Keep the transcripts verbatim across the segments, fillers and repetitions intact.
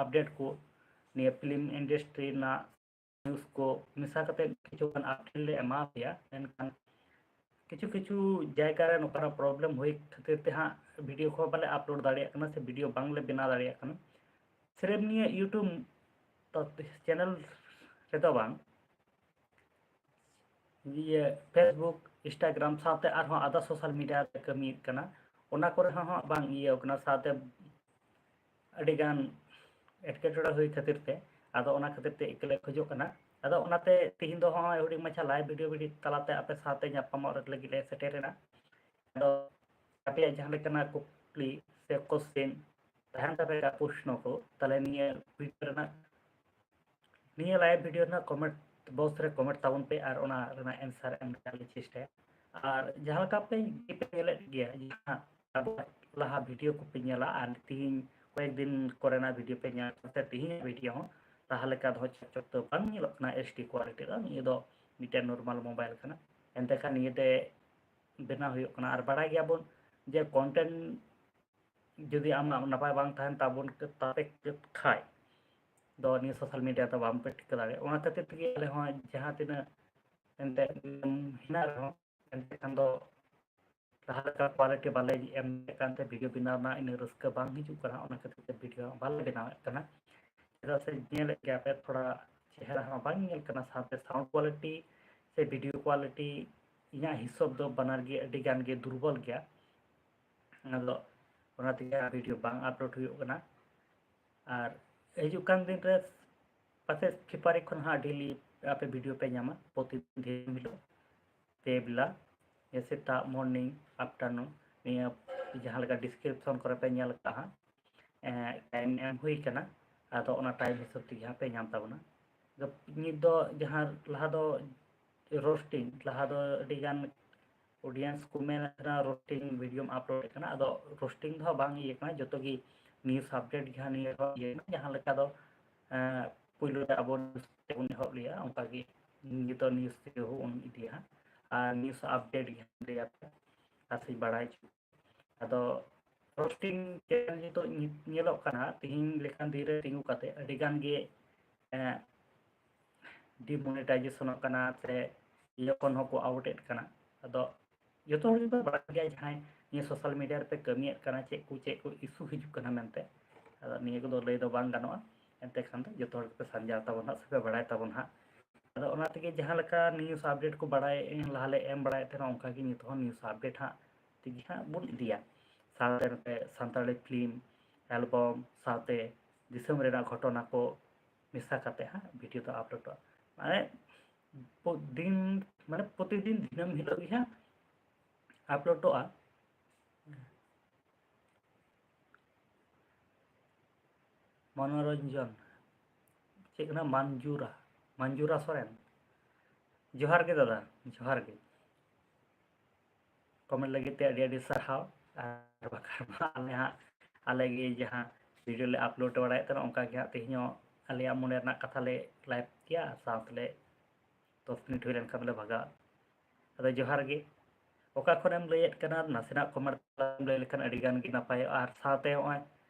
Update ᱠᱚ, ᱱᱤᱭᱟᱹ film industry ᱨᱮᱱᱟᱜ ᱱᱤᱭᱩᱡᱽ ᱠᱚ ᱢᱮᱥᱟ ᱠᱟᱛᱮ ᱠᱤᱪᱷᱩ ᱜᱟᱱ ᱟᱯᱰᱮᱴ ᱞᱮ ᱮᱢᱟ ᱯᱮᱭᱟ᱾ ᱢᱮᱱᱠᱷᱟᱱ ᱠᱤᱪᱷᱩ ᱠᱤᱪᱷᱩ ᱡᱟᱭᱜᱟ ᱨᱮ ᱱᱚᱝᱠᱟᱱᱟᱜ ᱯᱨᱚᱵᱞᱮᱢ ᱦᱩᱭ ᱠᱷᱟᱹᱛᱤᱨ ᱛᱮ ᱦᱟᱸᱜ ᱵᱷᱤᱰᱤᱭᱳ ᱠᱚ ᱵᱟᱞᱮ ᱟᱯᱞᱳᱰ ᱫᱟᱲᱮᱭᱟᱜ ᱠᱟᱱᱟ ᱥᱮ ᱵᱷᱤᱰᱤᱭᱳ ᱵᱟᱝᱞᱮ ᱵᱮᱱᱟᱣ ᱫᱟᱲᱮᱭᱟᱜ ᱠᱟᱱᱟ᱾ ᱥᱤᱨᱯ ᱱᱤᱭᱟᱹ ᱭᱩᱴᱩᱵᱽ ᱪᱮᱱᱮᱞ ᱨᱮᱫᱚ ᱵᱟᱝ, ᱤᱭᱟᱹ ᱯᱷᱮᱥᱵᱩᱠ, ᱤᱱᱥᱴᱟᱜᱨᱟᱢ ᱥᱟᱶᱛᱮ ᱟᱨᱦᱚᱸ ᱟᱫᱟ ᱥᱳᱥᱟᱞ ᱢᱤᱰᱤᱭᱟ ᱨᱮ ᱠᱟᱹᱢᱤᱭᱮᱫ ᱠᱟᱱᱟ, ᱚᱱᱟ ᱠᱚᱨᱮ ᱦᱚᱸ ᱦᱟᱸᱜ ᱵᱟᱝ ᱤᱭᱟᱹ ᱠᱟᱱᱟ᱾ ᱥᱟᱶᱛᱮ ᱟᱹᱰᱤᱜᱟᱱ ᱮᱴᱠᱮᱴᱚᱬᱮ ᱦᱩᱭ ᱠᱷᱟᱹᱛᱤᱨ ᱛᱮ, ᱟᱫᱚ ᱚᱱᱟ ᱠᱷᱟᱹᱛᱤᱨ ᱛᱮ ᱤᱠᱟᱹᱞᱮ ᱠᱷᱚᱡᱚᱜ ᱠᱟᱱᱟ᱾ ᱟᱫᱚ ᱚᱱᱟᱛᱮ ᱛᱤᱦᱤᱧ ᱫᱚ ᱦᱚᱸᱜᱼᱚᱭ ᱦᱩᱰᱤᱧ ᱢᱟᱪᱷᱟ ᱞᱟᱭᱤᱵᱷ ᱵᱷᱤᱰᱤᱭᱳ ᱵᱷᱤᱰᱤᱭᱳ ᱛᱟᱞᱟᱛᱮ ᱟᱯᱮ ᱥᱟᱶᱛᱮ ᱧᱟᱯᱟᱢᱚᱜ ᱞᱟᱹᱜᱤᱫ ᱞᱮ ᱥᱮᱴᱮᱨ ᱮᱱᱟ᱾ ᱟᱫᱚ ᱟᱯᱮᱭᱟᱜ ᱡᱟᱦᱟᱸ ᱞᱮᱠᱟᱱᱟᱜ ᱠᱩᱠᱞᱤ ᱥᱮ ᱠᱚᱥᱪᱮᱱ ᱛᱟᱦᱮᱱ ᱛᱟᱯᱮ ᱠᱷᱟᱱ, ᱯᱨᱚᱥᱱᱚ ᱠᱚ, ᱛᱟᱦᱞᱮ ᱱᱤᱭᱟᱹ ᱵᱷᱤᱰᱤᱭᱳ ᱨᱮᱱᱟᱜ, ᱱᱤᱭᱟᱹ ᱞᱟᱭᱤᱵᱷ ᱵᱷᱤᱰᱤᱭᱳ ᱨᱮᱱᱟᱜ ᱠᱚᱢᱮᱱᱴ ᱵᱚᱠᱥ ᱨᱮ ᱠᱚᱢᱮᱱᱴ ᱛᱟᱵᱚᱱ ᱯᱮ ᱟᱨ ᱚᱱᱟ ᱨᱮᱱᱟᱜ ᱮᱱᱥᱟᱨ ᱮᱢ ᱨᱮᱱᱟᱜ ᱞᱮ ᱪᱮᱥᱴᱟᱭᱟ᱾ ᱟᱨ ᱡᱟᱦᱟᱸ ᱞᱮᱠᱟ ᱯᱮ ᱯᱮ ᱧᱮᱞᱮᱫ ᱜᱮᱭᱟ, ᱡᱟᱦᱟᱸ ᱟᱵᱚᱣᱟᱜ ᱞᱟᱦᱟ ᱵᱷᱤᱰᱤᱭᱳ ᱠᱚᱯᱮ ᱧᱮᱞᱟ ᱟᱨ ᱛᱤᱦᱤᱧ ᱠᱚᱭᱮᱠ ᱫᱤᱱ ᱠᱚᱨᱮᱱᱟᱜ ᱵᱷᱤᱰᱤᱭᱳ ᱯᱮ ᱧᱮᱞ ᱥᱟᱶᱛᱮ ᱛᱤᱦᱤᱧᱟᱜ ᱵᱷᱤᱰᱤᱭᱳ ᱦᱚᱸ ᱛᱟᱦᱞᱮ ᱠᱷᱟᱱ ᱫᱚ ᱪᱚᱠ ᱪᱚᱠ ᱫᱚ ᱵᱟᱝ ᱧᱮᱞᱚᱜ ᱠᱟᱱᱟ ᱮᱭᱤᱪ ᱰᱤ ᱠᱳᱣᱟᱞᱤᱴᱤ ᱫᱚ᱾ ᱱᱤᱭᱟᱹ ᱫᱚ ᱢᱤᱫᱴᱮᱱ ᱱᱚᱨᱢᱟᱞ ᱢᱳᱵᱟᱭᱤᱞ ᱠᱟᱱᱟ, ᱮᱱᱛᱮ ᱠᱷᱟᱱ ᱱᱤᱭᱟᱹᱛᱮ ᱵᱮᱱᱟᱣ ᱦᱩᱭᱩᱜ ᱠᱟᱱᱟ᱾ ᱟᱨ ᱵᱟᱲᱟᱭ ᱜᱮᱭᱟᱵᱚᱱ ᱡᱮ ᱠᱚᱱᱴᱮᱱᱴ ᱡᱩᱫᱤ ᱟᱢᱟᱜ ᱱᱟᱯᱟᱭ ᱵᱟᱝ ᱛᱟᱦᱮᱱ ᱛᱟᱵᱚᱱ ᱛᱟᱯᱮ ᱠᱷᱟᱡ ᱫᱚ ᱱᱤᱭᱟᱹ ᱥᱳᱥᱟᱞ ᱢᱤᱰᱤᱭᱟ ᱫᱚ ᱵᱟᱢ ᱯᱮ ᱴᱷᱤᱠᱟᱹ ᱫᱟᱲᱮᱭᱟᱜᱼᱟ᱾ ᱚᱱᱟ ᱠᱷᱟᱹᱛᱤᱨ ᱛᱮᱜᱮ ᱟᱞᱮ ᱦᱚᱸ ᱡᱟᱦᱟᱸ ᱛᱤᱱᱟᱹᱜ ᱮᱱᱛᱮ ᱦᱮᱱᱟᱜ ᱨᱮᱦᱚᱸ, ᱮᱱᱛᱮ ᱠᱷᱟᱱ ᱫᱚ ᱞᱟᱦᱟ ᱞᱮᱠᱟ ᱠᱳᱣᱟᱞᱤᱴᱤ ᱵᱟᱞᱮ ᱮᱢ ᱫᱟᱲᱮᱭᱟᱜ ᱠᱟᱱᱛᱮ ᱵᱷᱤᱰᱤᱭᱳ ᱵᱮᱱᱟᱣ ᱨᱮᱱᱟᱜ ᱤᱱᱟᱹᱜ ᱨᱟᱹᱥᱠᱟᱹ ᱵᱟᱝ ᱦᱤᱡᱩᱜ ᱠᱟᱱᱟ᱾ ᱚᱱᱟ ᱠᱷᱟᱹᱛᱤᱨ ᱛᱮ ᱵᱷᱤᱰᱤᱭᱳ ᱵᱟᱞᱮ ᱵᱮᱱᱟᱣᱮᱫ ᱠᱟᱱᱟ, ᱪᱮᱫᱟᱜ ᱥᱮ ᱧᱮᱞᱮᱫ ᱜᱮᱭᱟ ᱯᱮ ᱛᱷᱚᱲᱟ ᱪᱮᱦᱨᱟ ᱦᱚᱸ ᱵᱟᱝ ᱧᱮᱞ ᱠᱟᱱᱟ, ᱥᱟᱶᱛᱮ ᱥᱟᱣᱩᱱᱰ ᱠᱳᱣᱟᱞᱤᱴᱤ ᱥᱮ ᱵᱷᱤᱰᱤᱭᱳ ᱠᱳᱣᱟᱞᱤᱴᱤ ᱤᱧᱟᱹᱜ ᱦᱤᱥᱟᱹᱵ ᱫᱚ ᱵᱟᱱᱟᱨ ᱜᱮ ᱟᱹᱰᱤ ᱜᱟᱱ ᱜᱮ ᱫᱩᱨᱵᱚᱞ ᱜᱮᱭᱟ᱾ ᱟᱫᱚ ᱚᱱᱟ ᱛᱮᱜᱮ ᱵᱷᱤᱰᱤᱭᱳ ᱵᱟᱝ ᱟᱯᱞᱳᱰ ᱦᱩᱭᱩᱜ ᱠᱟᱱᱟ᱾ ᱟᱨ ᱦᱤᱡᱩᱜ ᱠᱟᱱ ᱫᱤᱱ ᱨᱮ ᱯᱟᱥᱮᱡ ᱠᱷᱮᱯᱟᱨᱤ ᱠᱷᱚᱱ ᱦᱟᱸᱜ ᱰᱮᱞᱤ ᱟᱯᱮ ᱵᱷᱤᱰᱤᱭᱳ ᱯᱮ ᱧᱟᱢᱟ, ᱯᱨᱚᱛᱤᱫᱤᱱ ᱫᱤᱱ ᱦᱤᱞᱳᱜ ᱯᱮ ᱵᱮᱞᱟ, ᱥᱮᱛᱟᱜ, ᱢᱚᱨᱱᱤᱝ, ᱟᱯᱴᱟᱨᱱᱩᱱ, ᱱᱤᱭᱟᱹ ᱡᱟᱦᱟᱸ ᱞᱮᱠᱟ ᱰᱤᱥᱠᱨᱤᱯᱥᱚᱱ ᱠᱚᱨᱮ ᱯᱮ ᱧᱮᱞ ᱠᱟᱜᱼᱟ ᱦᱟᱸᱜ, ᱴᱟᱭᱤᱢ ᱮᱢ ᱦᱩᱭ ᱠᱟᱱᱟ᱾ ᱟᱫᱚ ᱚᱱᱟ ᱴᱟᱭᱤᱢ ᱦᱤᱥᱟᱹᱵ ᱛᱮᱜᱮ ᱦᱟᱸᱜ ᱯᱮ ᱧᱟᱢ ᱛᱟᱵᱚᱱᱟ᱾ ᱟᱫᱚ ᱱᱤᱛ ᱫᱚ ᱡᱟᱦᱟᱸ ᱞᱟᱦᱟ ᱫᱚ ᱨᱳᱥᱴᱤᱝ, ᱞᱟᱦᱟ ᱫᱚ ᱟᱹᱰᱤᱜᱟᱱ ᱚᱰᱤᱭᱮᱱᱥ ᱠᱚ ᱢᱮᱱ ᱛᱟᱦᱮᱱᱟ ᱨᱳᱥᱴᱤᱝ ᱵᱷᱤᱰᱤᱭᱳᱢ ᱟᱯᱞᱳᱰ ᱮᱫ ᱠᱟᱱᱟ᱾ ᱟᱫᱚ ᱨᱳᱥᱴᱤᱝ ᱫᱚ ᱦᱟᱸᱜ ᱵᱟᱝ ᱤᱭᱟᱹ ᱠᱟᱱᱟ, ᱡᱚᱛᱚ ᱜᱮ ᱱᱤᱭᱩᱡᱽ ᱟᱯᱰᱮᱴ ᱜᱮ ᱦᱟᱸᱜ ᱱᱤᱭᱟᱹ ᱫᱚ ᱤᱭᱟᱹ ᱠᱟᱱᱟ᱾ ᱡᱟᱦᱟᱸ ᱞᱮᱠᱟ ᱫᱚ ᱮᱸ, ᱯᱩᱭᱞᱩ ᱨᱮ ᱟᱵᱚ ᱱᱤᱭᱩᱡᱽ ᱛᱮᱵᱚᱱ ᱮᱦᱚᱵ ᱞᱮᱜᱼᱟ, ᱚᱱᱠᱟ ᱜᱮ ᱱᱤᱛᱚᱜ ᱱᱤᱭᱩᱡᱽ ᱛᱮᱜᱮ ᱵᱚᱱ ᱤᱫᱤᱭᱟ ᱦᱟᱸᱜ᱾ ᱟᱨ ᱱᱤᱭᱩᱡᱽ ᱟᱯᱰᱮᱴ ᱜᱮ ᱦᱟᱸᱜ ᱞᱟᱹᱭ ᱟᱯᱮ ᱟᱨ ᱥᱮᱧ ᱵᱟᱲᱟᱭ ᱦᱚᱪᱚ᱾ ᱟᱫᱚ ᱨᱳᱥᱴᱤᱝ ᱪᱮᱱᱮᱞ ᱱᱤᱛᱚᱜ ᱧᱮ-, ᱧᱮᱞᱚᱜ ᱠᱟᱱᱟ, ᱛᱤᱦᱤᱧ ᱞᱮᱠᱟᱱ ᱫᱤᱱ ᱨᱮ ᱛᱤᱸᱜᱩ ᱠᱟᱛᱮ ᱟᱹᱰᱤ ᱜᱟᱱ ᱜᱮ, ᱮᱸ, ᱰᱤᱢᱚᱱᱮᱴᱟᱭᱡᱮᱥᱚᱱᱚᱜ ᱠᱟᱱᱟ ᱥᱮ ᱤᱭᱟᱹ ᱠᱷᱚᱱ ᱦᱚᱸᱠᱚ ᱟᱣᱩᱴᱮᱫ ᱠᱟᱱᱟ᱾ ᱟᱫᱚ ᱡᱚᱛᱚ ᱦᱚᱲ ᱜᱮᱯᱮ ᱵᱟᱲᱟᱭ ᱜᱮᱭᱟ, ᱡᱟᱦᱟᱸᱭ ᱱᱤᱭᱟᱹ ᱥᱳᱥᱟᱞ ᱢᱤᱰᱤᱭᱟ ᱨᱮᱯᱮ ᱠᱟᱹᱢᱤᱭᱮᱫ ᱠᱟᱱᱟ, ᱪᱮᱫ ᱠᱚ, ᱪᱮᱫ ᱠᱚ ᱤᱥᱩ ᱦᱤᱡᱩᱜ ᱠᱟᱱᱟ ᱢᱮᱱᱛᱮ᱾ ᱟᱫᱚ ᱱᱤᱭᱟᱹ ᱠᱚᱫᱚ ᱞᱟᱹᱭ ᱫᱚ ᱵᱟᱝ ᱜᱟᱱᱚᱜᱼᱟ, ᱮᱱᱛᱮ ᱠᱷᱟᱱ ᱫᱚ ᱡᱚᱛᱚ ᱦᱚᱲ ᱜᱮᱯᱮ ᱥᱟᱱᱡᱟᱣ ᱛᱟᱵᱚᱱ ᱦᱟᱸᱜ ᱥᱮᱯᱮ ᱵᱟᱲᱟᱭ ᱛᱟᱵᱚᱱ ᱦᱟᱸᱜ᱾ ᱟᱫᱚ ᱚᱱᱟ ᱛᱮᱜᱮ ᱡᱟᱦᱟᱸ ᱞᱮᱠᱟ ᱱᱤᱭᱩᱡᱽ ᱟᱯᱰᱮᱴ ᱠᱚ ᱵᱟᱲᱟᱭ, ᱞᱟᱦᱟ ᱞᱮ ᱮᱢ ᱵᱟᱲᱟᱭᱮᱫ ᱛᱟᱦᱮᱱᱟ, ᱚᱱᱠᱟ ᱜᱮ ᱱᱤᱛᱚᱜ ᱦᱚᱸ ᱱᱤᱭᱩᱡᱽ ᱟᱯᱰᱮᱴ ᱦᱟᱸᱜ ᱛᱮᱜᱮ ᱦᱟᱸᱜ ᱵᱚᱱ ᱤᱫᱤᱭᱟ᱾ ᱥᱟᱶᱛᱮ ᱱᱚᱛᱮ ᱥᱟᱱᱛᱟᱲᱤ ᱯᱷᱤᱞᱢ, ᱮᱞᱵᱟᱢ, ᱥᱟᱶᱛᱮ ᱫᱤᱥᱚᱢ ᱨᱮᱱᱟᱜ ᱜᱷᱚᱴᱚᱱᱟ ᱠᱚ ᱢᱮᱥᱟ ᱠᱟᱛᱮ ᱦᱟᱸᱜ ᱵᱷᱤᱰᱤᱭᱳ ᱫᱚ ᱟᱯᱞᱳᱰᱚᱜᱼᱟ᱾ ᱢᱟᱱᱮ ᱯᱚ-, ᱫᱤᱱ, ᱢᱟᱱᱮ ᱯᱨᱚᱛᱤᱫᱤᱱ ᱫᱤᱱᱟᱹᱢ ᱦᱤᱞᱳᱜ ᱜᱮ ᱦᱟᱸᱜ ᱟᱯᱞᱳᱰᱚᱜᱼᱟ᱾ ᱢᱚᱱᱳᱨᱚᱧᱡᱚᱱ, ᱪᱮᱫ ᱠᱟᱱᱟ? ᱢᱟᱱᱡᱩᱨᱟ, ᱢᱟᱱᱡᱩᱨᱟ ᱥᱚᱨᱮᱱ, ᱡᱚᱦᱟᱨ ᱜᱮ ᱫᱟᱫᱟ, ᱡᱚᱦᱟᱨ ᱜᱮ᱾ ᱠᱚᱢᱮᱱᱴ ᱞᱟᱹᱜᱤᱫ ᱛᱮ ᱟᱹᱰᱤ ᱟᱹᱰᱤ ᱥᱟᱨᱦᱟᱣ᱾ ᱟᱨ ᱵᱟᱠᱷᱟᱱ ᱢᱟ ᱟᱞᱮ ᱦᱟᱸᱜ, ᱟᱞᱮ ᱜᱮ ᱡᱟᱦᱟᱸ ᱵᱷᱤᱰᱤᱭᱳ ᱞᱮ ᱟᱯᱞᱳᱰ ᱵᱟᱲᱟᱭᱮᱫ ᱛᱟᱦᱮᱱᱟ, ᱚᱱᱠᱟ ᱜᱮ ᱦᱟᱸᱜ ᱛᱮᱦᱮᱧ ᱦᱚᱸ ᱟᱞᱮᱭᱟᱜ ᱢᱚᱱᱮ ᱨᱮᱱᱟᱜ ᱠᱟᱛᱷᱟ ᱞᱮ ᱞᱟᱭᱤᱵᱷ ᱜᱮᱭᱟ, ᱟᱨ ᱥᱟᱶᱛᱮ ᱞᱮ ᱫᱚᱥ ᱢᱤᱱᱤᱴ ᱦᱩᱭ ᱞᱮᱱᱠᱷᱟᱱ ᱞᱮ ᱵᱷᱟᱜᱟᱜᱼᱟ᱾ ᱟᱫᱚ ᱡᱚᱦᱟᱨ ᱜᱮ᱾ ᱚᱠᱟ ᱠᱷᱚᱱᱮᱢ ᱞᱟᱹᱭᱮᱫ ᱠᱟᱱᱟ? ᱱᱟᱥᱮᱱᱟᱜ ᱠᱚᱢᱮᱱᱴ ᱞᱟᱹᱭ ᱞᱮᱠᱷᱟᱱ ᱟᱹᱰᱤ ᱜᱟᱱ ᱜᱮ ᱱᱟᱯᱟᱭᱚᱜᱼᱟ᱾ ᱟᱨ ᱥᱟᱶᱛᱮ ᱱᱚᱜᱼᱚᱭ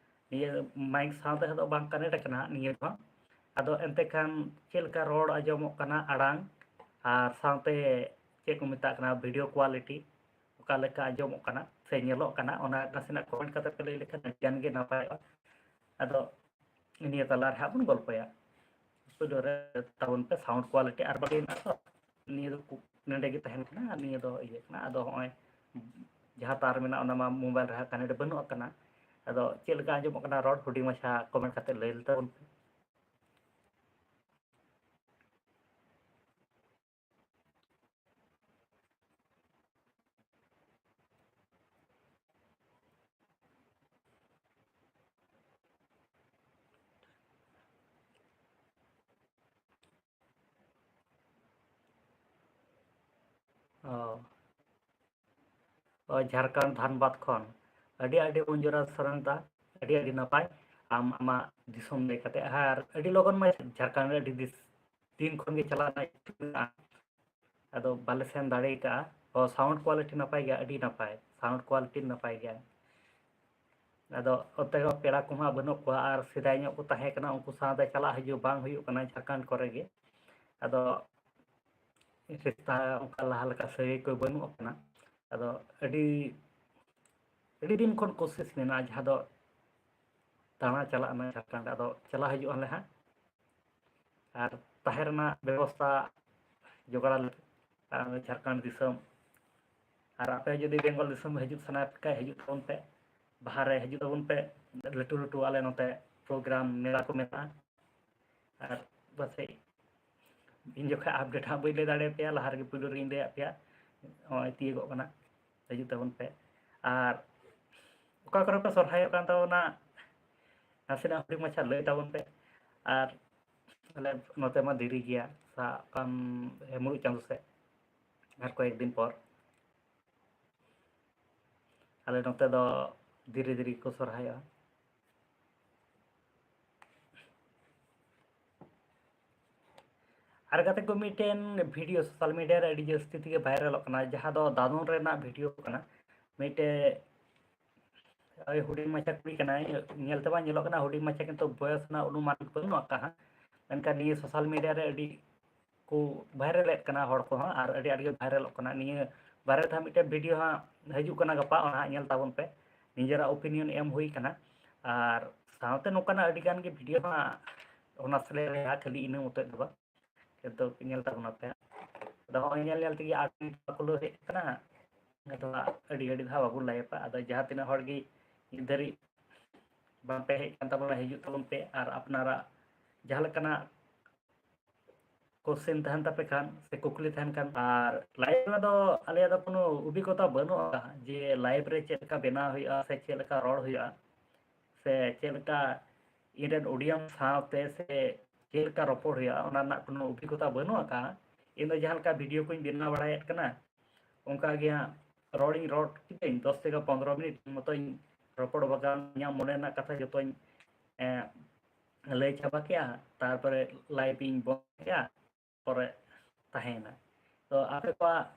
ᱱᱤᱭᱟᱹ ᱢᱟᱭᱤᱠ ᱥᱟᱶᱛᱮ ᱦᱚᱸ ᱵᱟᱝ ᱠᱟᱱᱮᱠᱴ ᱟᱠᱟᱱᱟ ᱱᱤᱭᱟᱹ ᱫᱚ᱾ ᱟᱫᱚ ᱮᱱᱛᱮ ᱠᱷᱟᱱ ᱪᱮᱫ ᱞᱮᱠᱟ ᱨᱚᱲ ᱟᱸᱡᱚᱢᱚᱜ ᱠᱟᱱᱟ, ᱟᱲᱟᱝ, ᱟᱨ ᱥᱟᱶᱛᱮ ᱪᱮᱫ ᱠᱚ ᱢᱮᱛᱟᱜ ᱠᱟᱱᱟ, ᱵᱷᱤᱰᱤᱭᱳ ᱠᱣᱟᱞᱤᱴᱤ ᱚᱠᱟ ᱞᱮᱠᱟ ᱟᱸᱡᱚᱢᱚᱜ ᱠᱟᱱᱟ ᱥᱮ ᱧᱮᱞᱚᱜ ᱠᱟᱱᱟ, ᱚᱱᱟ ᱱᱟᱥᱮᱱᱟᱜ ᱠᱚᱢᱮᱱᱴ ᱠᱟᱛᱮ ᱯᱮ ᱞᱟᱹᱭ ᱞᱮᱠᱷᱟᱱ ᱟᱹᱰᱤ ᱜᱟᱱ ᱜᱮ ᱱᱟᱯᱟᱭᱚᱜᱼᱟ᱾ ᱟᱫᱚ ᱱᱤᱭᱟᱹ ᱛᱟᱞᱟ ᱨᱮ ᱦᱟᱸᱜ ᱵᱚᱱ ᱜᱚᱞᱯᱚᱭᱟ᱾ ᱯᱳᱭᱞᱳ ᱨᱮ ᱛᱟᱵᱚᱱ ᱯᱮ ᱥᱟᱣᱩᱱᱰ ᱠᱣᱟᱞᱤᱴᱤ, ᱟᱨ ᱵᱟᱠᱤ ᱢᱮᱱᱟᱜ ᱛᱚ, ᱱᱤᱭᱟᱹ ᱫᱚ ᱠᱩ-, ᱱᱚᱸᱰᱮ ᱜᱮ ᱛᱟᱦᱮᱱ ᱠᱟᱱᱟ, ᱟᱨ ᱱᱤᱭᱟᱹ ᱫᱚ ᱤᱭᱟᱹ ᱠᱟᱱᱟ᱾ ᱟᱫᱚ ᱦᱚᱸᱜᱼᱚᱭ ᱡᱟᱦᱟᱸ ᱛᱟᱨ ᱢᱮᱱᱟᱜᱼᱟ, ᱚᱱᱟ ᱢᱟ ᱢᱳᱵᱟᱭᱤᱞ ᱨᱮ ᱦᱟᱸᱜ ᱠᱟᱱᱮᱠᱴ ᱵᱟᱹᱱᱩᱜ ᱟᱠᱟᱱᱟ᱾ ᱟᱫᱚ ᱪᱮᱫ ᱞᱮᱠᱟ ᱟᱸᱡᱚᱢᱚᱜ ᱠᱟᱱᱟ ᱨᱚᱲ, ᱦᱩᱰᱤᱧ ᱢᱟᱪᱷᱟ ᱠᱚᱢᱮᱱᱴ ᱠᱟᱛᱮ ᱞᱟᱹᱭ ᱛᱟᱵᱚᱱ ᱯᱮ᱾ ᱚ᱾ ᱚ, ᱡᱷᱟᱲᱠᱷᱚᱸᱰ ᱫᱷᱟᱱᱵᱟᱫᱽ ᱠᱷᱚᱱ᱾ ᱟᱹᱰᱤ ᱟᱹᱰᱤ ᱢᱚᱧᱡᱩᱨᱟ ᱥᱚᱨᱮᱱ ᱫᱟ, ᱟᱹᱰᱤ ᱟᱹᱰᱤ ᱱᱟᱯᱟᱭ᱾ ᱟᱢ ᱟᱢᱟᱜ ᱫᱤᱥᱚᱢ ᱞᱟᱹᱭ ᱠᱟᱛᱮ, ᱟᱨ ᱟᱹᱰᱤ ᱞᱚᱜᱚᱱ ᱢᱟ ᱡᱷᱟᱲᱠᱷᱚᱸᱰ ᱨᱮ ᱟᱹᱰᱤ ᱫᱤᱥ-, ᱫᱤᱱ ᱠᱷᱚᱱ ᱜᱮ ᱪᱟᱞᱟᱜ ᱨᱮᱱᱟᱜ ᱤᱪᱪᱷᱟᱹ ᱢᱮᱱᱟᱜᱼᱟ, ᱟᱫᱚ ᱵᱟᱞᱮ ᱥᱮᱱ ᱫᱟᱲᱮ ᱠᱟᱜᱼᱟ᱾ ᱚ, ᱥᱟᱣᱩᱱᱰ ᱠᱣᱟᱞᱤᱴᱤ ᱱᱟᱯᱟᱭ ᱜᱮᱭᱟ, ᱟᱹᱰᱤ ᱱᱟᱯᱟᱭ, ᱥᱟᱣᱩᱱᱰ ᱠᱣᱟᱞᱤᱴᱤ ᱱᱟᱯᱟᱭ ᱜᱮᱭᱟ᱾ ᱟᱫᱚ ᱚᱱᱛᱮ ᱦᱚᱸ ᱯᱮᱲᱟ ᱠᱚᱢᱟ ᱵᱟᱹᱱᱩᱜ ᱠᱚᱣᱟ, ᱟᱨ ᱥᱮᱫᱟᱭ ᱧᱚᱜ ᱠᱚ ᱛᱟᱦᱮᱸ ᱠᱟᱱᱟ, ᱩᱱᱠᱩ ᱥᱟᱶᱛᱮ ᱪᱟᱞᱟᱜ ᱦᱤᱡᱩᱜ ᱵᱟᱝ ᱦᱩᱭᱩᱜ ᱠᱟᱱᱟ ᱡᱷᱟᱲᱠᱷᱚᱸᱰ ᱠᱚᱨᱮ ᱜᱮ᱾ ᱟᱫᱚ ᱨᱤᱥᱛᱟ ᱚᱱᱠᱟ ᱞᱟᱦᱟ ᱞᱮᱠᱟ ᱥᱟᱹᱜᱟᱹᱭ ᱠᱚ ᱵᱟᱹᱱᱩᱜ ᱟᱠᱟᱱᱟ᱾ ᱟᱫᱚ ᱟᱹᱰᱤ, ᱟᱹᱰᱤ ᱫᱤᱱ ᱠᱷᱚᱱ ᱠᱳᱥᱤᱥ ᱢᱮᱱᱟᱜᱼᱟ, ᱡᱟᱦᱟᱸ ᱫᱚ ᱫᱟᱬᱟ ᱪᱟᱞᱟᱜ ᱨᱮᱱᱟᱜ ᱡᱷᱟᱲᱠᱷᱚᱸᱰ᱾ ᱟᱫᱚ ᱪᱟᱞᱟᱣ ᱦᱤᱡᱩᱜ ᱟᱞᱮ ᱦᱟᱸᱜ᱾ ᱟᱨ ᱛᱟᱦᱮᱸ ᱨᱮᱱᱟᱜ ᱵᱮᱵᱚᱥᱛᱷᱟ ᱡᱚᱜᱟᱲ ᱟᱞᱮ, ᱟᱨ ᱡᱷᱟᱲᱠᱷᱚᱸᱰ ᱫᱤᱥᱚᱢ᱾ ᱟᱨ ᱟᱯᱮ ᱡᱩᱫᱤ ᱵᱮᱝᱜᱚᱞ ᱫᱤᱥᱚᱢ ᱦᱤᱡᱩᱜ ᱥᱟᱱᱟ ᱯᱮ ᱠᱷᱟᱡ, ᱦᱤᱡᱩᱜ ᱛᱟᱵᱚᱱ ᱯᱮ, ᱵᱟᱦᱟ ᱨᱮ ᱦᱤᱡᱩᱜ ᱛᱟᱵᱚᱱ ᱯᱮ᱾ ᱞᱟᱹᱴᱩ ᱞᱟᱹᱴᱩ ᱟᱞᱮ ᱱᱚᱛᱮ ᱯᱨᱳᱜᱨᱟᱢ, ᱢᱮᱞᱟ ᱠᱚ ᱢᱮᱱᱟᱜᱼᱟ᱾ ᱟᱨ ᱯᱟᱥᱮᱡ ᱤᱧ ᱡᱚᱠᱷᱚᱱ ᱟᱯᱰᱮᱴ ᱦᱟᱸᱜ ᱵᱟᱹᱧ ᱞᱟᱹᱭ ᱫᱟᱲᱮᱭᱟᱯᱮᱭᱟ, ᱞᱟᱦᱟ ᱨᱮᱜᱮ ᱯᱩᱭᱞᱩ ᱨᱮᱜᱮᱧ ᱞᱟᱹᱭᱟᱫ ᱯᱮᱭᱟ, ᱱᱚᱜᱼᱚᱭ ᱛᱤᱭᱳᱜᱚᱜ ᱠᱟᱱᱟ, ᱦᱤᱡᱩᱜ ᱛᱟᱵᱚᱱ ᱯᱮ᱾ ᱟᱨ ᱚᱠᱟ ᱠᱚᱨᱮ ᱯᱮ ᱥᱚᱨᱦᱟᱭᱚᱜ ᱠᱟᱱ ᱛᱟᱵᱚᱱᱟ, ᱱᱟᱥᱮᱱᱟᱜ ᱦᱩᱰᱤᱧ ᱢᱟᱪᱷᱟ ᱞᱟᱹᱭ ᱛᱟᱵᱚᱱ ᱯᱮ᱾ ᱟᱨ ᱟᱞᱮ ᱱᱚᱛᱮ ᱢᱟ ᱫᱮᱨᱤ ᱜᱮᱭᱟ, ᱥᱟᱵ ᱠᱟᱜ ᱢᱮ ᱢᱩᱞᱩᱜ ᱪᱟᱸᱫᱚ ᱥᱮᱫ, ᱟᱨ ᱠᱚᱭᱮᱠ ᱫᱤᱱ ᱯᱚᱨ᱾ ᱟᱞᱮ ᱱᱚᱛᱮ ᱫᱚ ᱫᱷᱤᱨᱮ ᱫᱷᱤᱨᱮ ᱠᱚ ᱥᱚᱨᱦᱟᱭᱚᱜᱼᱟ᱾ ᱟᱨ ᱜᱟᱛᱮ ᱠᱚ, ᱢᱤᱫᱴᱮᱱ ᱵᱷᱤᱰᱤᱭᱳ ᱥᱳᱥᱟᱞ ᱢᱤᱰᱤᱭᱟ ᱨᱮ ᱟᱹᱰᱤ ᱡᱟᱹᱥᱛᱤ ᱛᱮᱜᱮ ᱵᱷᱟᱭᱨᱟᱞᱚᱜ ᱠᱟᱱᱟ, ᱡᱟᱦᱟᱸ ᱫᱚ ᱫᱟᱫᱚᱱ ᱨᱮᱱᱟᱜ ᱵᱷᱤᱰᱤᱭᱳ ᱠᱟᱱᱟ᱾ ᱢᱤᱫᱴᱮᱡ ᱳᱭ ᱦᱩᱰᱤᱧ ᱢᱟᱪᱷᱟ ᱠᱩᱲᱤ ᱠᱟᱱᱟᱭ, ᱧᱮᱞ ᱛᱮ ᱵᱟᱝ ᱧᱮᱞᱚᱜ ᱠᱟᱱᱟ ᱦᱩᱰᱤᱧ ᱢᱟᱪᱷᱟ, ᱠᱤᱱᱛᱩ ᱵᱚᱭᱚᱥ ᱨᱮᱱᱟᱜ ᱚᱱᱩᱢᱟᱱ ᱵᱟᱹᱱᱩᱜ ᱟᱠᱟᱫᱼᱟ᱾ ᱢᱮᱱᱠᱷᱟᱱ ᱱᱤᱭᱟᱹ ᱥᱳᱥᱟᱞ ᱢᱤᱰᱤᱭᱟ ᱨᱮ ᱟᱹᱰᱤ ᱠᱚ ᱵᱷᱟᱭᱨᱟᱞᱮᱫ ᱠᱟᱱᱟ ᱦᱚᱲ ᱠᱚᱦᱚᱸ, ᱟᱨ ᱟᱹᱰᱤ ᱟᱸᱴ ᱜᱮ ᱵᱷᱟᱭᱨᱟᱞᱚᱜ ᱠᱟᱱᱟ᱾ ᱱᱤᱭᱟᱹ ᱵᱟᱨᱮ ᱛᱮᱦᱚᱸ ᱢᱤᱫᱴᱮᱱ ᱵᱷᱤᱰᱤᱭᱳ ᱦᱟᱸᱜ ᱦᱤᱡᱩᱜ ᱠᱟᱱᱟ ᱜᱟᱯᱟ, ᱚᱱᱟ ᱦᱟᱸᱜ ᱧᱮᱞ ᱛᱟᱵᱚᱱ ᱯᱮ᱾ ᱱᱤᱡᱮᱨᱟᱜ ᱳᱯᱤᱱᱤᱭᱚᱱ ᱮᱢ ᱦᱩᱭ ᱠᱟᱱᱟ᱾ ᱟᱨ ᱥᱟᱶᱛᱮ ᱱᱚᱝᱠᱟᱱᱟᱜ ᱟᱹᱰᱤ ᱜᱟᱱ ᱜᱮ ᱵᱷᱤᱰᱤᱭᱳ ᱦᱟᱸᱜ ᱚᱱᱟ ᱥᱮᱞᱮᱫ ᱨᱮᱭᱟᱜ, ᱠᱷᱟᱹᱞᱤ ᱤᱱᱟᱹ ᱢᱚᱛᱚᱡ ᱫᱚ ᱵᱟᱝ, ᱠᱤᱱᱛᱩ ᱧᱮᱞ ᱛᱟᱵᱚᱱ ᱯᱮ᱾ ᱟᱫᱚ ᱦᱚᱸᱜᱼᱚᱭ ᱧᱮᱞ ᱧᱮᱞ ᱛᱮᱜᱮ ᱟᱴ ᱢᱤᱱᱤᱴ ᱠᱚ ᱠᱷᱩᱞᱟᱹᱣ ᱦᱮᱡ ᱠᱟᱱᱟ᱾ ᱟᱫᱚ ᱟᱹᱰᱤ ᱜᱷᱟᱹᱲᱤᱡ ᱫᱚ ᱦᱟᱸᱜ ᱵᱟᱵᱚᱱ ᱞᱟᱭᱤᱵᱷᱟ᱾ ᱟᱫᱚ ᱡᱟᱦᱟᱸ ᱛᱤᱱᱟᱹᱜ ᱦᱚᱲ ᱜᱮ ᱱᱤᱛ ᱫᱷᱟᱹᱨᱤᱡ ᱵᱟᱝ ᱯᱮ ᱦᱮᱡ ᱠᱟᱱ ᱛᱟᱵᱚᱱᱟ, ᱦᱤᱡᱩᱜ ᱛᱟᱵᱚᱱ ᱯᱮ᱾ ᱟᱨ ᱟᱯᱱᱟᱨᱟᱜ ᱡᱟᱦᱟᱸ ᱞᱮᱠᱟᱱᱟᱜ ᱠᱚᱥᱪᱮᱱ ᱛᱟᱦᱮᱱ ᱛᱟᱯᱮ ᱠᱷᱟᱱ ᱥᱮ ᱠᱩᱠᱞᱤ ᱛᱟᱦᱮᱱ ᱠᱷᱟᱱ, ᱟᱨ ᱞᱟᱭᱤᱵᱷ ᱨᱮᱫᱚ ᱟᱞᱮᱭᱟᱜ ᱫᱚ ᱠᱳᱱᱳ ᱚᱵᱷᱤᱜᱽᱜᱚᱛᱟ ᱵᱟᱹᱱᱩᱜᱼᱟ ᱡᱮ ᱞᱟᱭᱤᱵᱷ ᱨᱮ ᱪᱮᱫ ᱞᱮᱠᱟ ᱵᱮᱱᱟᱣ ᱦᱩᱭᱩᱜᱼᱟ ᱥᱮ ᱪᱮᱫ ᱞᱮᱠᱟ ᱨᱚᱲ ᱦᱩᱭᱩᱜᱼᱟ ᱥᱮ ᱪᱮᱫ ᱞᱮᱠᱟ ᱤᱧ ᱨᱮᱱ ᱚᱰᱤᱭᱮᱱᱥ ᱥᱟᱶᱛᱮ ᱥᱮ ᱪᱮᱫ ᱞᱮᱠᱟ ᱨᱚᱯᱚᱲ ᱦᱩᱭᱩᱜᱼᱟ, ᱚᱱᱟ ᱨᱮᱱᱟᱜ ᱠᱳᱱᱳ ᱚᱵᱷᱤᱜᱽᱜᱚᱛᱟ ᱵᱟᱹᱱᱩᱜ ᱟᱠᱟᱫᱼᱟ᱾ ᱤᱧ ᱫᱚ ᱡᱟᱦᱟᱸ ᱞᱮᱠᱟ ᱵᱷᱤᱰᱤᱭᱳ ᱠᱚᱧ ᱵᱮᱱᱟᱣ ᱵᱟᱲᱟᱭᱮᱫ ᱠᱟᱱᱟ, ᱚᱱᱠᱟ ᱜᱮ ᱦᱟᱸᱜ ᱨᱚᱲᱤᱧ ᱨᱚᱲ ᱠᱤᱫᱟᱹᱧ, ᱫᱚᱥ ᱛᱷᱮᱠᱮ ᱯᱚᱱᱨᱚ ᱢᱤᱱᱤᱴ ᱢᱚᱛᱚᱧ ᱨᱚᱯᱚᱲ ᱵᱟᱜᱟᱱ, ᱤᱧᱟᱹᱜ ᱢᱚᱱᱮ ᱨᱮᱱᱟᱜ ᱠᱟᱛᱷᱟ ᱡᱚᱛᱚᱧ, ᱮᱸ, ᱞᱟᱹᱭ ᱪᱟᱵᱟ ᱠᱮᱜᱼᱟ, ᱛᱟᱨᱯᱚᱨᱮ ᱞᱟᱭᱤᱵᱷ ᱤᱧ ᱵᱚᱱᱫ ᱠᱮᱜᱼᱟ, ᱯᱚᱨᱮ ᱛᱟᱦᱮᱸᱭᱮᱱᱟ᱾ ᱛᱚ ᱟᱯᱮ ᱠᱚᱣᱟᱜ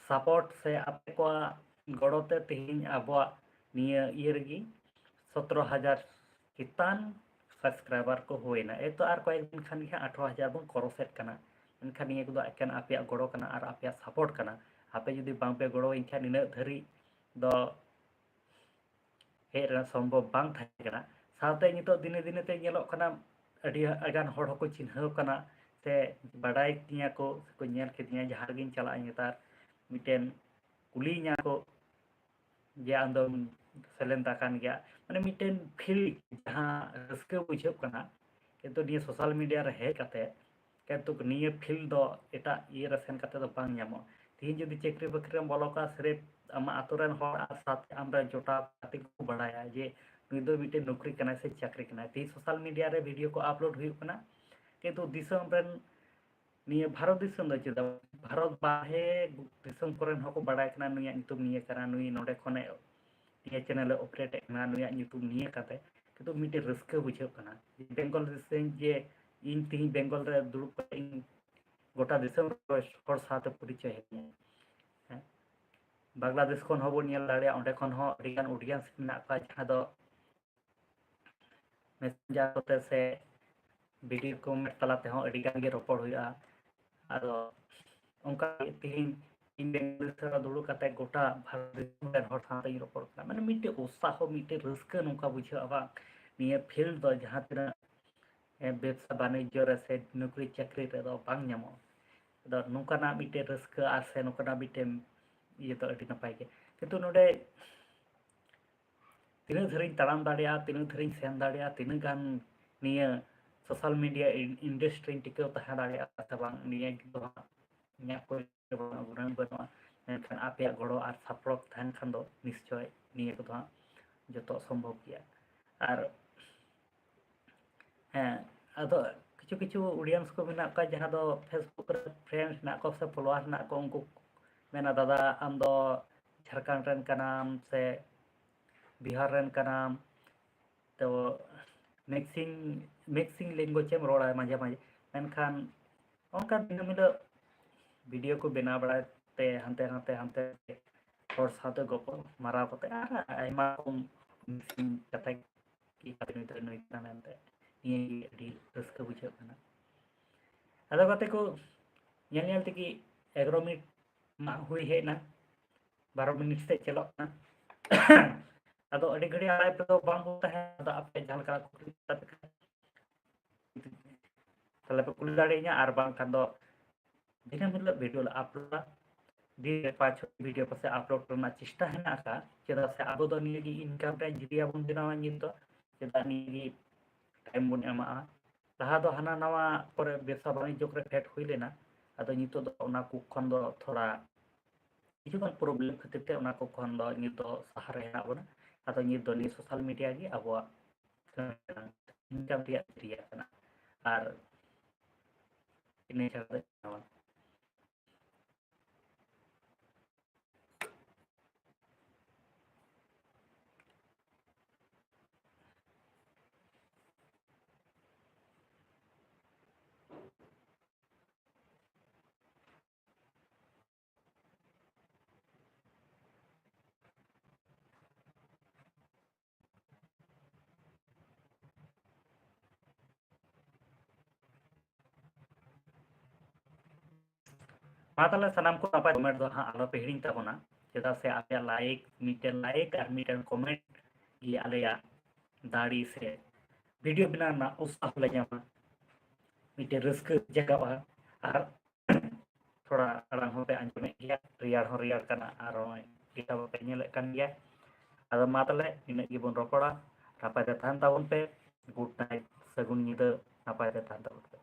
ᱥᱟᱯᱳᱨᱴ ᱥᱮ ᱟᱯᱮ ᱠᱚᱣᱟᱜ ᱜᱚᱲᱚ ᱛᱮ ᱛᱮᱦᱮᱧ ᱟᱵᱚᱣᱟᱜ ᱱᱤᱭᱟᱹ ᱤᱭᱟᱹ ᱨᱮᱜᱮ ᱥᱚᱛᱨᱚ ᱦᱟᱡᱟᱨ ᱪᱮᱛᱟᱱ ᱥᱟᱵᱥᱠᱨᱟᱭᱵᱟᱨ ᱠᱚ ᱦᱩᱭᱱᱟ᱾ ᱮᱛᱚ ᱟᱨ ᱠᱚᱭᱮᱠ ᱫᱤᱱ ᱠᱷᱟᱱ ᱜᱮ ᱦᱟᱸᱜ ᱟᱴᱷᱨᱚ ᱦᱟᱡᱟᱨ ᱵᱚᱱ ᱠᱨᱚᱥᱮᱫ ᱠᱟᱱᱟ᱾ ᱢᱮᱱᱠᱷᱟᱱ ᱱᱤᱭᱟᱹ ᱠᱚᱫᱚ ᱮᱠᱮᱱ ᱟᱯᱮᱭᱟᱜ ᱜᱚᱲᱚ ᱠᱟᱱᱟ ᱟᱨ ᱟᱯᱮᱭᱟᱜ ᱥᱟᱯᱳᱨᱴ ᱠᱟᱱᱟ᱾ ᱟᱯᱮ ᱡᱩᱫᱤ ᱵᱟᱝᱯᱮ ᱜᱚᱲᱚᱣᱟᱹᱧ ᱠᱷᱟᱱ ᱱᱤᱱᱟᱹᱜ ᱫᱷᱟᱹᱨᱤᱡ ᱫᱚ ᱦᱮᱡ ᱨᱮᱱᱟᱜ ᱥᱚᱢᱵᱷᱚᱵ ᱵᱟᱝ ᱛᱟᱦᱮᱸ ᱠᱟᱱᱟ᱾ ᱥᱟᱶᱛᱮ ᱱᱤᱛᱚᱜ ᱫᱤᱱᱮ ᱫᱤᱱᱮ ᱛᱮ ᱧᱮᱞᱚᱜ ᱠᱟᱱᱟ, ᱟᱹᱰᱤ ᱜᱟᱱ ᱦᱚᱲ ᱦᱚᱸᱠᱚ ᱪᱤᱱᱦᱟᱹᱣ ᱠᱟᱱᱟ ᱥᱮ ᱵᱟᱰᱟᱭ ᱠᱤᱧᱟ ᱠᱚ ᱥᱮᱠᱚ ᱧᱮᱞ ᱠᱤᱫᱤᱧᱟ, ᱡᱟᱦᱟᱸ ᱨᱮᱜᱮᱧ ᱪᱟᱞᱟᱜᱼᱟ ᱱᱮᱛᱟᱨ ᱢᱤᱫᱴᱮᱱ ᱠᱩᱞᱤᱭᱤᱧᱟ ᱠᱚ ᱡᱮ ᱟᱢ ᱫᱚᱢ ᱥᱮᱞᱮᱫ ᱟᱠᱟᱱ ᱜᱮᱭᱟ᱾ ᱢᱟᱱᱮ ᱢᱤᱫᱴᱮᱱ ᱯᱷᱤᱞ, ᱡᱟᱦᱟᱸ ᱨᱟᱹᱥᱠᱟᱹ ᱵᱩᱡᱷᱟᱹᱜ ᱠᱟᱱᱟ, ᱠᱤᱱᱛᱩ ᱱᱤᱭᱟᱹ ᱥᱳᱥᱟᱞ ᱢᱤᱰᱤᱭᱟ ᱨᱮ ᱦᱮᱡ ᱠᱟᱛᱮ ᱠᱤᱱᱛᱩ ᱱᱤᱭᱟᱹ ᱯᱷᱤᱞ ᱫᱚ ᱮᱴᱟᱜ ᱤᱭᱟᱹ ᱨᱮ ᱥᱮᱱ ᱠᱟᱛᱮ ᱫᱚ ᱵᱟᱝ ᱧᱟᱢᱚᱜᱼᱟ᱾ ᱛᱤᱦᱤᱧ ᱡᱩᱫᱤ ᱪᱟᱹᱠᱨᱤ ᱵᱟᱹᱠᱨᱤ ᱨᱮᱢ ᱵᱚᱞᱚ ᱠᱚᱜᱼᱟ, ᱥᱤᱨᱤᱯ ᱟᱢᱟᱜ ᱟᱛᱳ ᱨᱮᱱ ᱦᱚᱲ ᱟᱨ ᱥᱟᱶᱛᱮ ᱟᱢᱨᱮᱱ ᱡᱚᱴᱟᱣ ᱜᱟᱛᱮ ᱠᱚ ᱵᱟᱲᱟᱭᱟ ᱡᱮ ᱱᱩᱭ ᱫᱚ ᱢᱤᱫᱴᱮᱱ ᱱᱚᱠᱨᱤ ᱠᱟᱱᱟᱭ ᱥᱮ ᱪᱟᱹᱠᱨᱤ ᱠᱟᱱᱟᱭ᱾ ᱛᱤᱦᱤᱧ ᱥᱳᱥᱟᱞ ᱢᱤᱰᱤᱭᱟ ᱨᱮ ᱵᱷᱤᱰᱤᱭᱳ ᱠᱚ ᱟᱯᱞᱳᱰ ᱦᱩᱭᱩᱜ ᱠᱟᱱᱟ, ᱠᱤᱱᱛᱩ ᱫᱤᱥᱚᱢ ᱨᱮᱱ, ᱱᱤᱭᱟᱹ ᱵᱷᱟᱨᱚᱛ ᱫᱤᱥᱚᱢ ᱫᱚ ᱪᱮᱫᱟᱜ, ᱵᱷᱟᱨᱚᱛ ᱵᱟᱨᱦᱮ ᱫᱤᱥᱚᱢ ᱠᱚᱨᱮᱱ ᱦᱚᱸᱠᱚ ᱵᱟᱲᱟᱭ ᱠᱟᱱᱟ ᱱᱩᱭᱟᱜ ᱧᱩᱛᱩᱢ ᱱᱤᱭᱟᱹ ᱠᱟᱱᱟ, ᱱᱩᱭ ᱱᱚᱰᱮ ᱠᱷᱚᱱᱮ ᱱᱤᱭᱟᱹ ᱪᱮᱱᱮᱞ ᱮ ᱚᱯᱟᱨᱮᱴ ᱮᱫ ᱠᱟᱱᱟ, ᱱᱩᱭᱟᱜ ᱧᱩᱛᱩᱢ ᱱᱤᱭᱟᱹ ᱠᱟᱛᱮ᱾ ᱠᱤᱱᱛᱩ ᱢᱤᱫᱴᱮᱱ ᱨᱟᱹᱥᱠᱟᱹ ᱵᱩᱡᱷᱟᱹᱜ ᱠᱟᱱᱟ ᱡᱮ ᱵᱮᱝᱜᱚᱞ ᱫᱤᱥᱚᱢ, ᱡᱮ ᱤᱧ ᱛᱤᱦᱤᱧ ᱵᱮᱝᱜᱚᱞ ᱨᱮ ᱫᱩᱲᱩᱵ ᱠᱟᱛᱮ ᱤᱧ ᱜᱚᱴᱟ ᱫᱤᱥᱚᱢ ᱨᱮ ᱦᱚᱲ ᱥᱟᱶᱛᱮ ᱯᱚᱨᱤᱪᱚᱭ ᱦᱮᱡ ᱤᱧᱟ᱾ ᱦᱮᱸ, ᱵᱟᱝᱞᱟᱫᱮᱥ ᱠᱷᱚᱱ ᱦᱚᱸᱵᱚᱱ ᱧᱮᱞ ᱫᱟᱲᱮᱭᱟᱜᱼᱟ, ᱚᱸᱰᱮ ᱠᱷᱚᱱ ᱦᱚᱸ ᱟᱹᱰᱤᱜᱟᱱ ᱚᱰᱤᱭᱮᱱᱥ ᱢᱮᱱᱟᱜ ᱠᱚᱣᱟ, ᱡᱟᱦᱟᱸ ᱫᱚ ᱢᱮᱥᱮᱧᱡᱟᱨ ᱠᱚᱛᱮ ᱥᱮ ᱵᱷᱤᱰᱤᱭᱳ ᱠᱚᱢᱮᱱᱴ ᱛᱟᱞᱟ ᱛᱮᱦᱚᱸ ᱟᱹᱰᱤᱜᱟᱱ ᱜᱮ ᱨᱚᱯᱚᱲ ᱦᱩᱭᱩᱜᱼᱟ᱾ ᱟᱫᱚ ᱚᱱᱠᱟ ᱜᱮ ᱛᱮᱦᱮᱧ ᱤᱧ ᱵᱮᱝᱜᱚᱞ ᱫᱤᱥᱚᱢ ᱨᱮ ᱫᱩᱲᱩᱵ ᱠᱟᱛᱮ ᱜᱚᱴᱟ ᱵᱷᱟᱨᱚᱛ ᱫᱤᱥᱚᱢ ᱨᱮᱱ ᱦᱚᱲ ᱥᱟᱶᱛᱮᱧ ᱨᱚᱯᱚᱲ ᱠᱟᱱᱟ᱾ ᱢᱟᱱᱮ ᱢᱤᱫᱴᱮᱡ ᱩᱛᱥᱟᱦᱚ, ᱢᱤᱫᱴᱮᱡ ᱨᱟᱹᱥᱠᱟᱹ ᱱᱚᱝᱠᱟ ᱵᱩᱡᱷᱟᱹᱜᱼᱟ ᱵᱟᱝ, ᱱᱤᱭᱟᱹ ᱯᱷᱤᱞᱰ ᱫᱚ ᱡᱟᱦᱟᱸ ᱛᱤᱱᱟᱹᱜ, ᱮ, ᱵᱮᱵᱽᱥᱟ ᱵᱟᱱᱤᱡᱽᱡᱚ ᱨᱮ ᱥᱮ ᱱᱚᱠᱨᱤ ᱪᱟᱹᱠᱨᱤ ᱨᱮᱫᱚ ᱵᱟᱝ ᱧᱟᱢᱚᱜᱼᱟ᱾ ᱟᱫᱚ ᱱᱚᱝᱠᱟᱱᱟᱜ ᱢᱤᱫᱴᱮᱡ ᱨᱟᱹᱥᱠᱟᱹ ᱟᱨ ᱥᱮ ᱱᱚᱝᱠᱟᱱᱟᱜ ᱢᱤᱫᱴᱮᱱ ᱤᱭᱟᱹ ᱫᱚ ᱟᱹᱰᱤ ᱱᱟᱯᱟᱭ ᱜᱮ᱾ ᱠᱤᱱᱛᱩ ᱱᱚᱰᱮ ᱛᱤᱱᱟᱹᱜ ᱫᱷᱟᱹᱨᱤᱧ ᱛᱟᱲᱟᱢ ᱫᱟᱲᱮᱭᱟᱜᱼᱟ, ᱛᱤᱱᱟᱹᱜ ᱫᱷᱟᱹᱨᱤᱧ ᱥᱮᱱ ᱫᱟᱲᱮᱭᱟᱜᱼᱟ, ᱛᱤᱱᱟᱹᱜ ᱜᱟᱱ ᱱᱤᱭᱟᱹ ᱥᱳᱥᱟᱞ ᱢᱤᱰᱤᱭᱟ ᱤᱱ-, ᱤᱱᱰᱟᱥᱴᱨᱤᱧ ᱴᱤᱠᱟᱹᱣ ᱛᱟᱦᱮᱸ ᱫᱟᱲᱮᱭᱟᱜᱼᱟ ᱥᱮ ᱵᱟᱝ, ᱱᱤᱭᱟᱹ ᱫᱚ ᱦᱟᱸᱜ ᱤᱧᱟᱹᱜ ᱠᱚ ᱵᱟᱹᱱᱩᱜᱼᱟ, ᱜᱩᱱᱟᱹᱱ ᱵᱟᱹᱱᱩᱜᱼᱟ᱾ ᱢᱮᱱᱠᱷᱟᱱ ᱟᱯᱮᱭᱟᱜ ᱜᱚᱲᱚ ᱟᱨ ᱥᱟᱯᱚᱨᱴ ᱛᱟᱦᱮᱱ ᱠᱷᱟᱱ ᱫᱚ ᱱᱤᱥᱪᱚᱭ ᱱᱤᱭᱟᱹ ᱠᱚᱫᱚ ᱦᱟᱸᱜ ᱡᱚᱛᱚ ᱥᱚᱢᱵᱷᱚᱵ ᱜᱮᱭᱟ᱾ ᱟᱨ ᱦᱮᱸ, ᱟᱫᱚ ᱠᱤᱪᱷᱩ ᱠᱤᱪᱷᱩ ᱚᱰᱤᱭᱮᱱᱥ ᱠᱚ ᱢᱮᱱᱟᱜ ᱠᱚᱣᱟ ᱡᱟᱦᱟᱸ ᱫᱚ Facebook ᱨᱮ ᱯᱷᱨᱮᱱᱰ ᱦᱮᱱᱟᱜ ᱠᱚᱣᱟ ᱥᱮ ᱯᱷᱚᱞᱳᱣᱟᱨ ᱦᱮᱱᱟᱜ ᱠᱚᱣᱟ, ᱩᱱᱠᱩ ᱢᱮᱱᱟ, "ᱫᱟᱫᱟ, ᱟᱢ ᱫᱚ ᱡᱷᱟᱲᱠᱷᱚᱸᱰ ᱨᱮᱱ ᱠᱟᱱᱟᱢ ᱥᱮ ᱵᱤᱦᱟᱨ ᱨᱮᱱ ᱠᱟᱱᱟᱢ, ᱛᱚ ᱢᱤᱠᱥᱤᱝ, ᱢᱤᱠᱥᱤᱝ ᱞᱮᱝᱜᱩᱭᱮᱡᱽ ᱮᱢ ᱨᱚᱲᱟ ᱢᱟᱡᱷᱮ ᱢᱟᱡᱷᱮ, ᱢᱮᱱᱠᱷᱟᱱ ᱚᱱᱠᱟ ᱫᱤᱱᱟᱹᱢ ᱦᱤᱞᱳᱜ ᱵᱷᱤᱰᱤᱭᱳ ᱠᱚ ᱵᱮᱱᱟᱣ ᱵᱟᱲᱟᱭ ᱛᱮ ᱦᱟᱱᱛᱮ ᱱᱟᱛᱮ, ᱦᱟᱱᱛᱮ ᱦᱚᱲ ᱥᱟᱶᱛᱮ ᱜᱚᱯᱚᱞ ᱢᱟᱨᱟᱣ ᱠᱟᱛᱮ ᱟᱨ ᱟᱭᱢᱟ ᱨᱚᱠᱚᱢ ᱢᱤᱥᱤᱝ ᱠᱟᱛᱷᱟ ᱠᱤ ᱟᱯᱮ ᱱᱩᱭ ᱫᱚ ᱱᱩᱭ ᱠᱟᱱᱟ ᱢᱮᱱᱛᱮ᱾ ᱱᱤᱭᱟᱹ ᱜᱮ ᱟᱹᱰᱤ ᱨᱟᱹᱥᱠᱟᱹ ᱵᱩᱡᱷᱟᱹᱜ ᱠᱟᱱᱟ᱾ ᱟᱫᱚ ᱜᱟᱛᱮ ᱠᱚ, ᱧᱮᱞ ᱧᱮᱞ ᱛᱮᱜᱮ ᱮᱜᱟᱨᱚ ᱢᱤᱱᱤᱴ ᱢᱟ ᱦᱩᱭ ᱦᱮᱡ ᱮᱱᱟ, ᱵᱟᱨᱚ ᱢᱤᱱᱤᱴ ᱥᱮᱫ ᱪᱟᱞᱟᱜ ᱠᱟᱱᱟ᱾ ᱟᱫᱚ ᱟᱹᱰᱤ ᱜᱷᱟᱹᱲᱤᱡ live ᱨᱮᱫᱚ ᱵᱟᱝ ᱵᱚᱱ ᱛᱟᱦᱮᱸ, ᱟᱫᱚ ᱟᱯᱮ ᱡᱟᱦᱟᱸ ᱞᱮᱠᱟ ᱠᱩᱠᱞᱤ ᱛᱟᱯᱮ ᱠᱷᱟᱱ ᱛᱟᱦᱞᱮ ᱯᱮ ᱠᱩᱞᱤ ᱫᱟᱲᱮᱭᱟᱹᱧᱟ, ᱟᱨ ᱵᱟᱝᱠᱷᱟᱱ ᱫᱚ ᱫᱤᱱᱟᱹᱢ ᱦᱤᱞᱳᱜ ᱵᱷᱤᱰᱤᱭᱳ ᱞᱮ ᱟᱯᱞᱳᱰᱟ᱾ ᱫᱤᱱ ᱨᱮ ᱯᱟᱸᱪ ᱪᱷᱚᱴᱤ ᱵᱷᱤᱰᱤᱭᱳ ᱯᱟᱥᱮ ᱟᱯᱞᱳᱰ ᱨᱮᱱᱟᱜ ᱪᱮᱥᱴᱟ ᱦᱮᱱᱟᱜ ᱟᱠᱟᱫ, ᱪᱮᱫᱟᱜ ᱥᱮ ᱟᱵᱚ ᱫᱚ ᱱᱤᱭᱟᱹ ᱜᱮ ᱤᱱᱠᱟᱢ ᱨᱮᱭᱟᱜ ᱡᱟᱹᱨᱤᱭᱟ ᱵᱚᱱ ᱵᱮᱱᱟᱣᱟ ᱱᱤᱛ ᱫᱚ, ᱪᱮᱫᱟᱜ ᱱᱤᱭᱟᱹ ᱜᱮ ᱴᱟᱭᱤᱢ ᱵᱚᱱ ᱮᱢᱟᱜᱼᱟ᱾ ᱞᱟᱦᱟ ᱫᱚ ᱦᱟᱱᱟ ᱱᱟᱣᱟ ᱠᱚᱨᱮ ᱵᱮᱵᱽᱥᱟ ᱵᱟᱱᱤᱡᱽᱡᱚ ᱠᱚᱨᱮ ᱯᱷᱮᱰ ᱦᱩᱭ ᱞᱮᱱᱟ, ᱟᱫᱚ ᱱᱤᱛᱚᱜ ᱫᱚ ᱚᱱᱟ ᱠᱚ ᱠᱷᱚᱱ ᱫᱚ ᱛᱷᱚᱲᱟ ᱠᱤᱪᱷᱩᱜᱟᱱ ᱯᱨᱚᱵᱞᱮᱢ ᱠᱷᱟᱹᱛᱤᱨ ᱛᱮ ᱚᱱᱟ ᱠᱚ ᱠᱷᱚᱱ ᱫᱚ ᱱᱤᱛ ᱫᱚ ᱥᱟᱦᱟ ᱨᱮ ᱦᱮᱱᱟᱜ ᱵᱚᱱᱟ᱾ ᱟᱫᱚ ᱱᱤᱛ ᱫᱚ ᱱᱤᱭᱟᱹ ᱥᱳᱥᱟᱞ ᱢᱤᱰᱤᱭᱟ ᱜᱮ ᱟᱵᱚᱣᱟᱜ ᱤᱱᱠᱟᱢ ᱨᱮᱭᱟᱜ ᱡᱟᱹᱨᱤᱭᱟ ᱠᱟᱱᱟ᱾ ᱟᱨ ᱤᱱᱟᱹ ᱪᱷᱟᱲᱟ ᱫᱚ ᱪᱮᱫ ᱦᱚᱸ ᱵᱟᱝ᱾ ᱢᱟ ᱛᱟᱦᱞᱮ ᱥᱟᱱᱟᱢ ᱠᱚ ᱱᱟᱯᱟᱭ comment ᱫᱚ ᱦᱟᱸᱜ ᱟᱞᱚ ᱯᱮ ᱦᱤᱲᱤᱧ ᱛᱟᱵᱚᱱᱟ, ᱪᱮᱫᱟᱜ ᱥᱮ ᱟᱯᱮᱭᱟᱜ like, ᱢᱤᱫᱴᱮᱱ like ᱟᱨ ᱢᱤᱫᱴᱮᱱ comment ᱜᱮ ᱟᱞᱮᱭᱟᱜ ᱫᱟᱲᱮ ᱥᱮ ᱵᱷᱤᱰᱤᱭᱳ ᱵᱮᱱᱟᱣ ᱨᱮᱱᱟᱜ ᱩᱛᱥᱟᱦᱚ ᱞᱮ ᱧᱟᱢᱟ, ᱢᱤᱫᱴᱮᱱ ᱨᱟᱹᱥᱠᱟᱹ ᱡᱟᱜᱟᱜᱼᱟ᱾ ᱟᱨ ᱛᱷᱚᱲᱟ ᱟᱲᱟᱝ ᱦᱚᱸᱯᱮ ᱟᱸᱡᱚᱢᱮᱫ ᱜᱮᱭᱟ, ᱨᱮᱭᱟᱲ ᱦᱚᱸ ᱨᱮᱭᱟᱲ ᱠᱟᱱᱟ, ᱟᱨ ᱱᱚᱜᱼᱚᱭ ᱮᱴᱟᱜ ᱵᱟᱯᱮ ᱧᱮᱞᱮᱫ ᱠᱟᱱ ᱜᱮᱭᱟ᱾ ᱟᱫᱚ ᱢᱟ ᱛᱟᱦᱞᱮ ᱱᱤᱱᱟᱹᱜ ᱜᱮᱵᱚᱱ ᱨᱚᱯᱚᱲᱟ᱾ ᱱᱟᱯᱟᱭ ᱛᱮ ᱛᱟᱦᱮᱱ ᱛᱟᱵᱚᱱ ᱯᱮ᱾ Good night, ᱥᱟᱹᱜᱩᱱ ᱧᱤᱫᱟᱹ, ᱱᱟᱯᱟᱭ ᱛᱮ ᱛᱟᱦᱮᱱ ᱛᱟᱵᱚᱱ ᱯᱮ᱾